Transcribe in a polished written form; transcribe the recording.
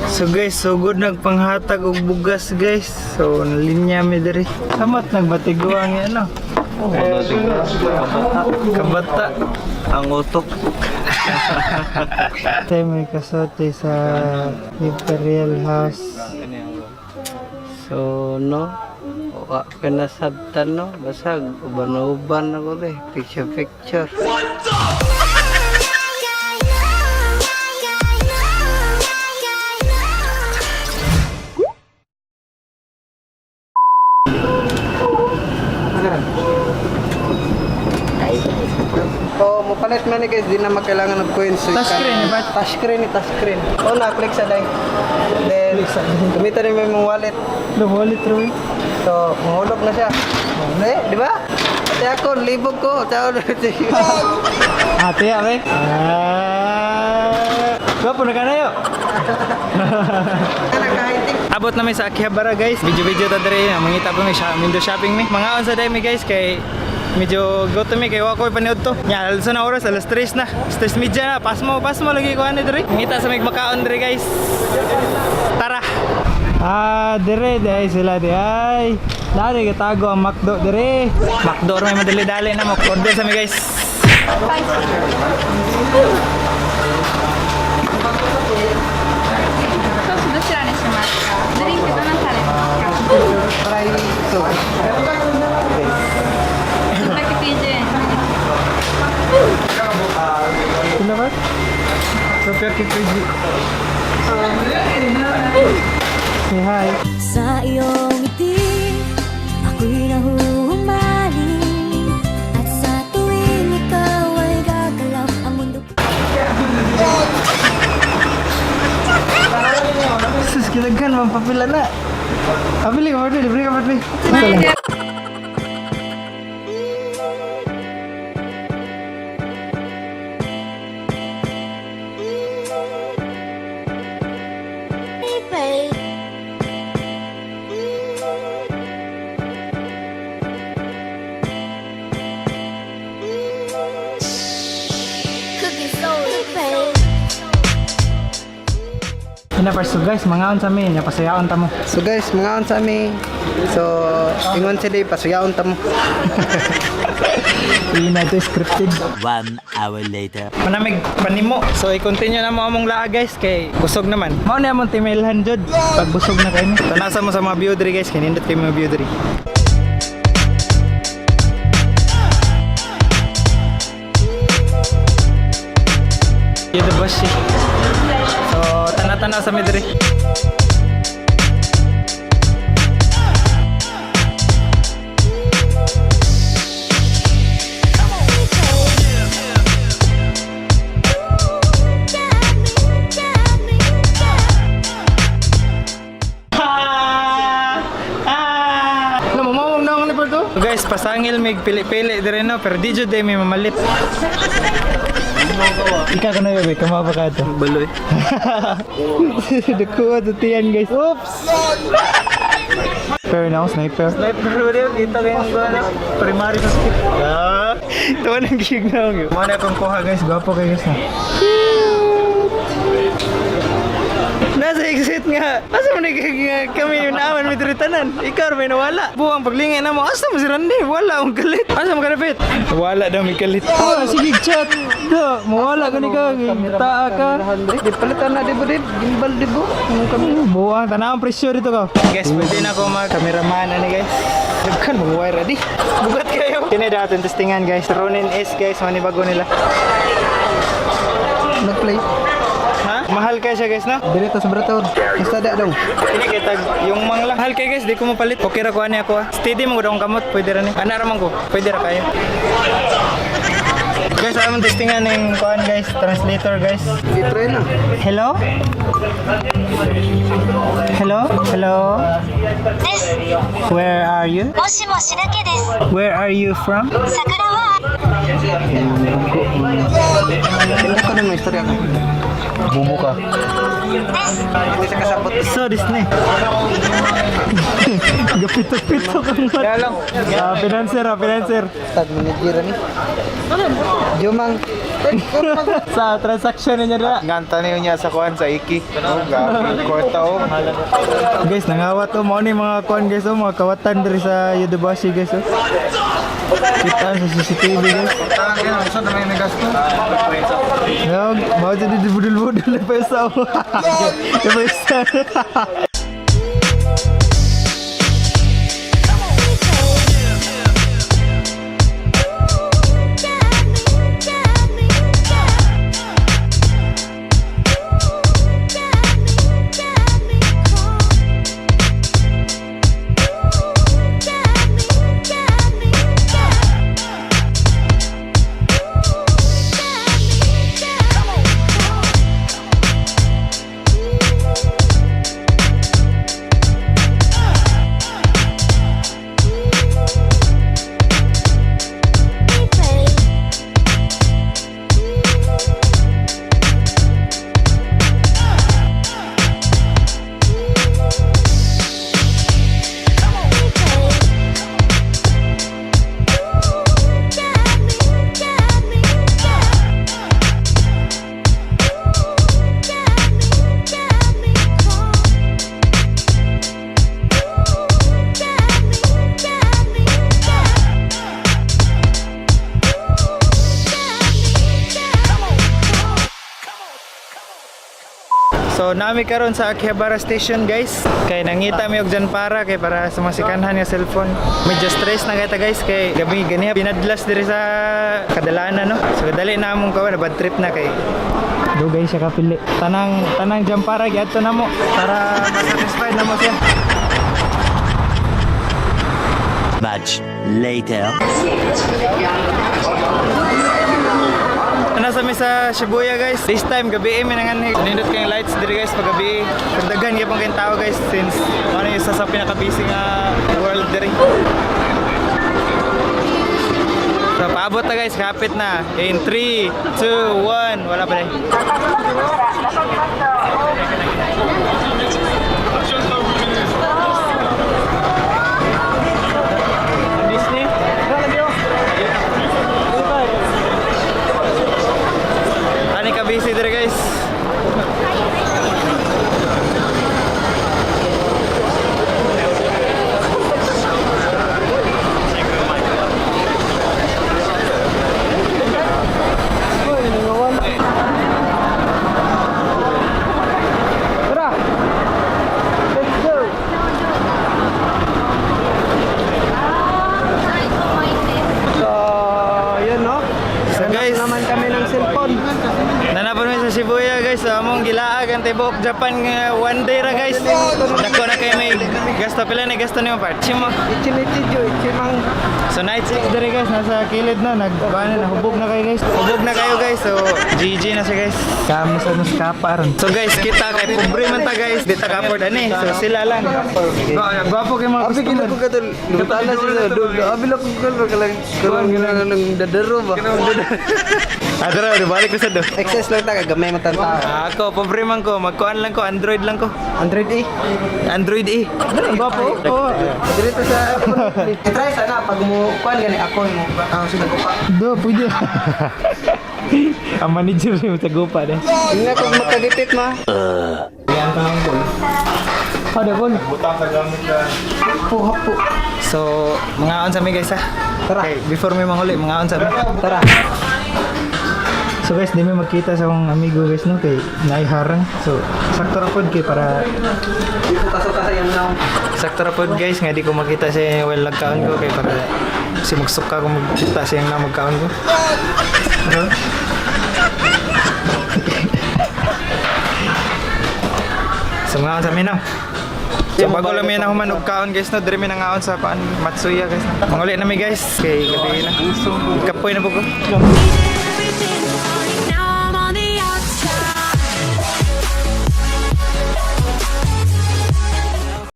So guys, sugod nagpanghatag og bugas, guys. So nalinya mi diri. Samot nagbatiguang ano. Kabata. Ang utok. Tayo may kasote sa Imperial House. So no, wa ko nasabtan no, basag uban-uban ako de, picture picture. Oh, mopalit man ni guys, di na makailangan ng coins. So, Touchscreen, ba? Touchscreen ni touchscreen. Oh, na click sa day. Then gamitan ni mo imong wallet. The wallet Roy. So, mahulog na siya. Eh, di ba? Ate ako, libog ko. Tao. Ate, ate. Ah. Gwapo na ka na yo. Nakahitik. Abot na mi sa Akihabara, guys. Video-video ta diri, mangita pa mi siya, window shopping mi. Mga sa day mi, guys, kay medyo gutom mi kay wa koy paniud to. Nya alas na oras, alas 3 na. Stress media na, pasmo, pasmo lagi ko ani diri. Mangita sa mig makaon diri, guys. Tara. Ah, dire dai sila di ay. Lari gitago ang McDo dire. McDo ra may madali-dali na mo. Order sa mi, guys. ソースどちらにしますか？ドリンクどなされますか？ Try ito. 690円。 Sino ba? 690. Say hi. Sa iyong ngiti, ako'y nahuhumaling. At sa tuwing ikaw ay gagalaw, ang mundo Sus, kinaghan, mampapila na. Pabili ka, pabili, libre ka, pabili. Ina pa, so guys, mangaon sa mi, napasayaon ta mo. So guys, mga sa mi. So, ingon sila, pasuyaon ta mo. Ina to scripted. 1 hour later. Manamig panimo. So i-continue na mo among laa, guys, kay busog naman. Mao na among timelhan jud pag busog na kayo. Tanasa mo sa mga view diri, guys, kay nindot kay mga view diri. Yodobashi. So tana-tana sa mi diri. Ano mo mo na ni Porto? Guys, pasangil mig pili-pili dire no, pero di jud may mamalit. Ikaw ka na yun, kamaba ka ito. Baloy. Nakuha to tiyan, guys. Oops! Pero na ako, sniper. Sniper rin, kita kayong gana. Primary sa skip. Ah! Ito nang gig na ako. Mana akong kuha, guys, gwapo kayo, guys na. Nasa exit nga. Asa man nga kami yung naaman may tanan. Ikaw may nawala. Buwang paglingay na mo. Asa mo si Randy? Wala akong kalit. Asa mo kanapit? Wala daw may kalit. Oh, sige chat. Do, mawala ka ni ka. Taa ka. Di palitan na di bo di, gimbal di bo. Ang kami. Buwang tanawang presyo dito ka. Guys, pwede na ako mag cameraman ani, guys. Daghan mo wire adi. Bugat kayo. Kini daw testingan, guys. Ronin S, guys, manibago nila. Nag-play. Ha? Mahal kaya siya, guys, no? Dili ta sa bratod. Basta da dong. Kini kay tag yung mang lang. Mahal kay, guys, di ko mapalit. Okay ra ko ani ako ah. Steady mo gud akong kamot, pwede ra ni. Ana ra man ko, pwede ra kayo. Guys, among testingan ning kuan, guys, translator, guys. Di try na. Hello? Hello? Hello? です。 Where are you? もしもしだけです。 Where are you from? 桜は Tinda ko na may istorya ko. Bubo ka. です。 Hindi siya kasabot. So this ne. Gapito-pito kang mat. Ah, financer, ah, financer. Tag manager ni. Jumang. Sa transaction niya dira. Nganta niyo niya sa kuan sa Iki. Oh, grabe. Kwarta oh. Guys, nangawat to mao ni mga kuan guys, oh, mga kawatan diri sa Yodobashi guys, oh. Kita sa CCTV guys. Saan naman yung gasto? Yung, mao jud di budul-budul na pesa. Oh. Yung pesa. So nami karon sa Akihabara Station guys. Kay nangita mi og para kay para sa mga sikanhan nga cellphone. Medyo stress na kita guys kay gabi ganiha pinadlas diri sa kadalanan no. So dali na among kawan bad trip na kay dugay siya kapili. Tanang tanang Jampara giadto na mo para ma-satisfied na mo siya. Much later. Nasa mi sa Shibuya guys. This time gabi mi nanganhi. Nindot kayong lights diri guys pag gabi. Daghan gyud kayong tao guys since ano yung isa sa pinaka-busy nga world diri. So paabot na guys, kapit na. In 3, 2, 1, wala pa rin. Disney? Ani ka busy dire guys. Tara. Let's go. So, yun no. So guys, Naman kami ng cellphone. Nanapon mi sa Shibuya guys. So, among gilaag ang tibok Japan nga one day ra guys. Dako na kay may gasto pila ni gasto nimo part. Chimo. Ichi jo, ichi mang. So night 6 diri guys nasa kilid na nag ano, nahubog na kayo guys. Hubog na kayo guys. So GG na siya guys. Kamo sa mas kapa ron. So guys kita kay pobre man ta guys. Di ta ka afford ani. So sila lang. Gwapo kay mga Abi gila customer. ko katol. Lutana sila. Abi lang ko katol kalang kalang nang dadaro ba. Ah, tara, balik ko sa do. Excess lang ta gamay man tao. Ako, pobre man ko. Magkuan lang ko, Android lang ko. Android A. Android E. Gwapo. Oh. Dito sa I-try sana pag mo kuan gani ako mo ang sinagupa. Do, pwede. Ang manager mo sa gupa de. Ingat kung magkagipit ma. Ada kon. Butang sa gamit ka. Hapo hapo. So, mga on sa mi guys ha. Tara. Okay, before mi manguli, mga on sa mi. Tara. So guys, di mi magkita sa akong amigo guys no kay naiharang. So, sakto ra pod kay para Dito ta sa iyang naong. sakto ra pod guys nga di ko makita siya while nagkaon ko kay para si magsuka ko magkita siya na magkaon ko. Ano? So mga sa amin na. So bago lang mi na human og kaon guys no, diri mi nangaon sa paan Matsuya guys. No? Manguli na mi guys kay gabi na. Kapoy na po ko.